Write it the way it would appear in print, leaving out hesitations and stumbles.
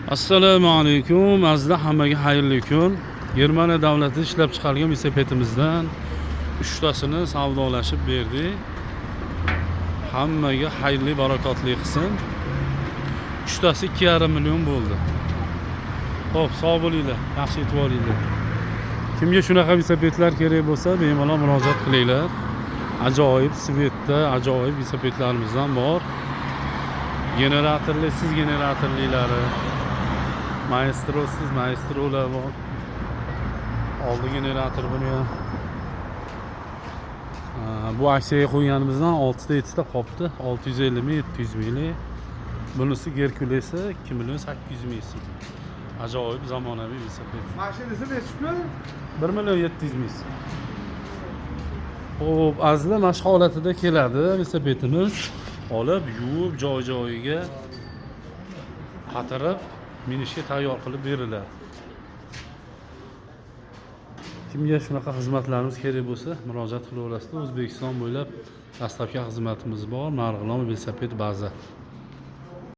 Assalomu alaykum, azizlar, hammaga xayrli kun. Germaniya davlati ishlab chiqargan velosipedimizdan uchtasini savdolashib berdik. Hammaga xayrli, barakotli qilsin. Uchtasi 2,5 million bo'ldi. Xo'p, sog' bo'linglar, yaxshi e'tiboringlar. Kimga shunaqa velosipedlar kerak bo'lsa, bemalol murojaat qilinglar. Ajoyib цвет da, ajoyib velosipedlarimizdan bor. Generatorlisiz, generatorlilari, maestrosiz maestrolar bor. Oldi generator buni ham. Ha, bu aksiyaga qo'yganimizdan 6 ta 7 ta qolibdi. 650 ming, 700 minglik. Bunisi Gerkulesi 2 million 800 ming so'm. Ajoyib zamonaviy velosiped. Mashinasi nechi pul? 1 million 700 ming so'm. Xo'p, azizlar, mana shu holatida keladi velosipedimiz. Olib, yuvib, joy-joyiga qatirib, minishga tayyor qilib beriladi. Kimga shunaqa xizmatlarimiz kerak bo'lsa, murojaat qilaverasizlar. O'zbekiston bo'ylab доставка xizmatimiz bor. Marg'ilon velosiped baza.